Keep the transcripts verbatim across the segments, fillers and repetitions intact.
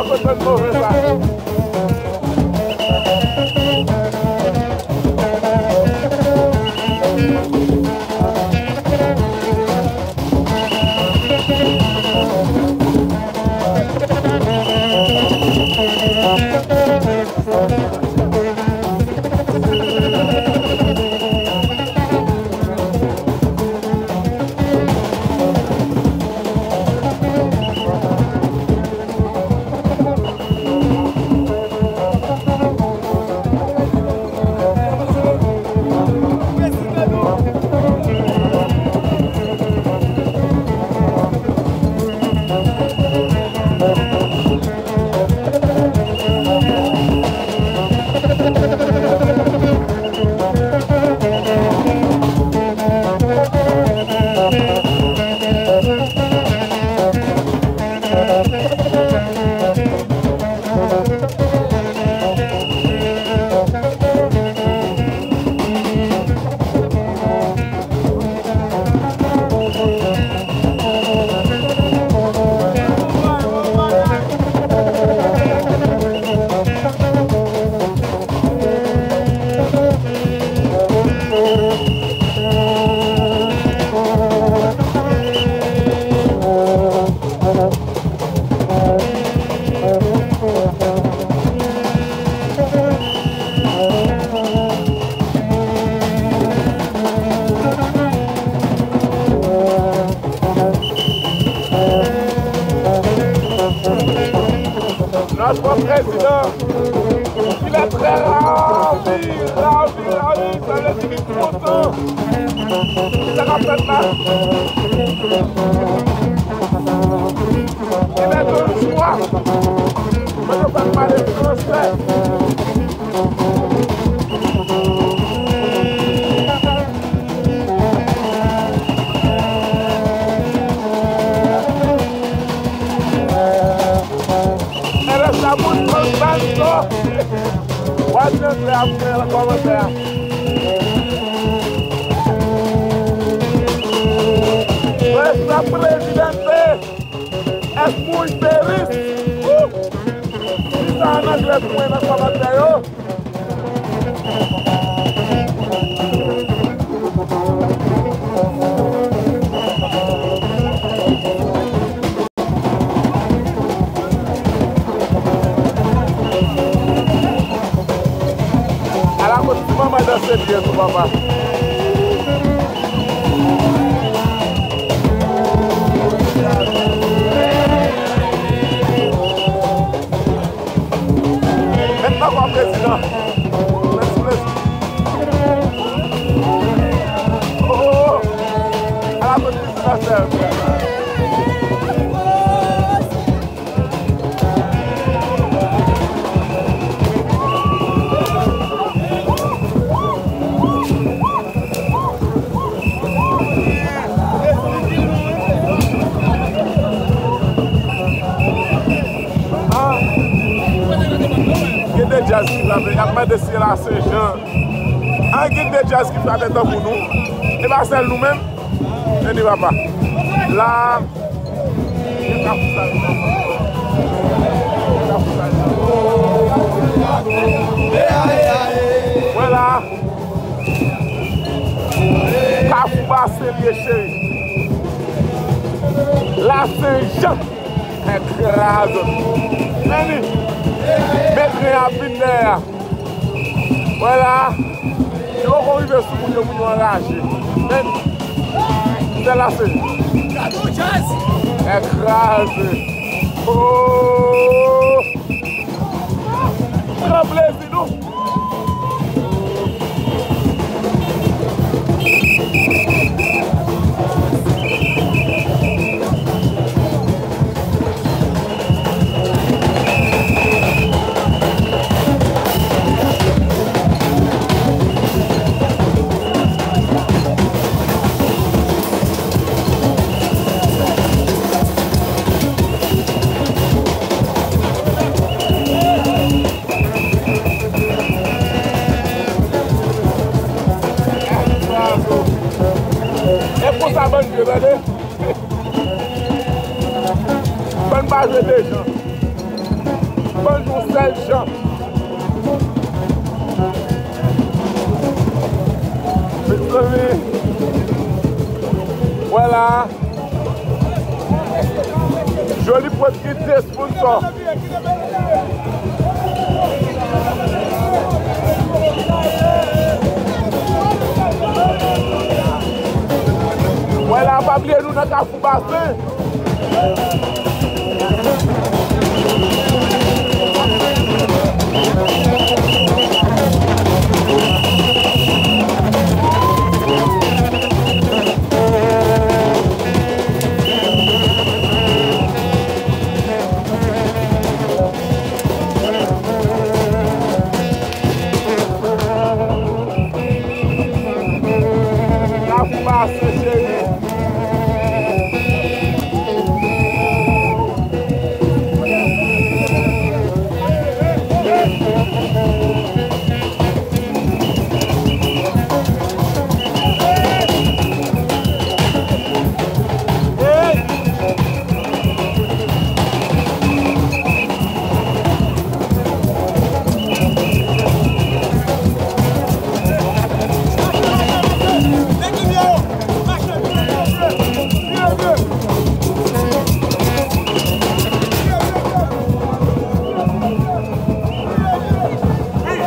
Kontan move sa. Notre président, il est très ravi, ravi, ravi, sa vle di li kontan. Sa k ap fèt la? Il est de joie. Mwen, nou fè m pale fransè. Elè sa moun konn bat to. W ap jantre ap fè nan kòmantè a. Nuestra presidente es muy feliz. Di sa an anglè pou mwen nan kòmantè yo. Ala kot ti manman danse byen tou, papa. Mèt ankò prezidan. Mèt sou prezidan. Oh, oh, oh. Ala kot prezidan sèl. Ah, gen de djaz ki frape, y ap mande si la Sen Jan. Ah, gen de djaz ki frape tankou nou. E pa sèl nou menm. Vini, papa. La, gen Kafou Salina. Gen Kafou Salina. Mwen la. Kafou Basen li ye, cheri. La Sen Jan. Ekraze. Vini. Met men ap vin dèyè. Vwala. Yo poko rive sou moun yo, moun yo anraje. Men, sèl la se gado djaz. Ekraze. Oh! Pran plezi nou. Panj yon sèl jan. Mezanmi, wè la, Joli Pwodikte sponsor. Wè la, pa bliye nou nan Kafou Basen. Kafou Basen, cheri.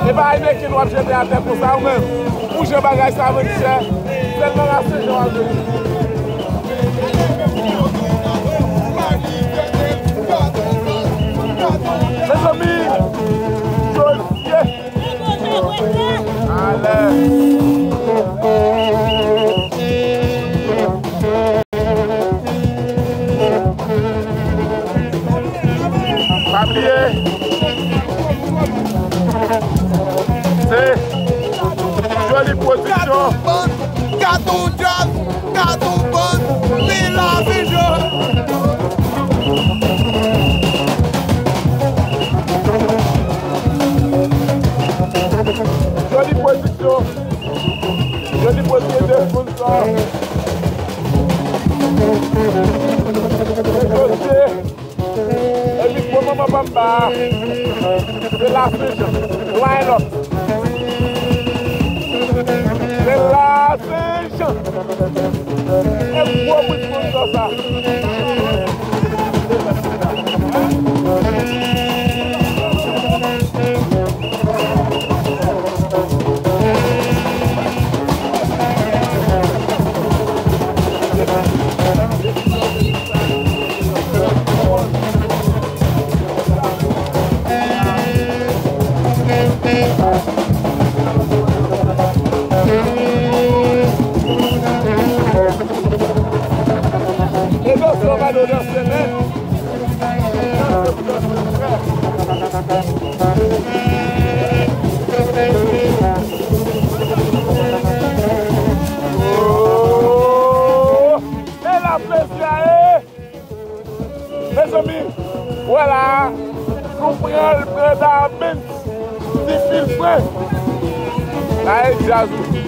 E pa Heineken w ap jete atè konsa ou menm. Pou jan bagay sa vann chè, sèlman Lasenjan w ap jwenn. Mezanmi, Jozye. Alè. Pa bliye, se Joli Pwodiksyon. Gadon djaz, gadon bann, li la vijan. Joli Pwodiksyon, Joli Pwodiksyon de sponsor. Jozye. Epi gwo manman pa m ba a, se Lasenjan. Line up. Se Lasenjan. E gwo bout sponsor sa. E dosye w pa dwe danse, men. Oh! E la plezi a ye! Mezanmi, wè la, nou pran l, pran da Benz, ti fil fren. La e djaz wi.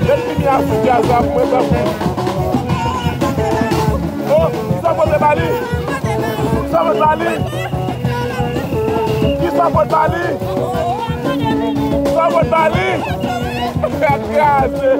Met limyè sou djaz la pou mwen tanpri. Oh, kisa pote ba li? Kisa pote ba li? Kisa pote ba li? Kisa pote ba li? Kraze.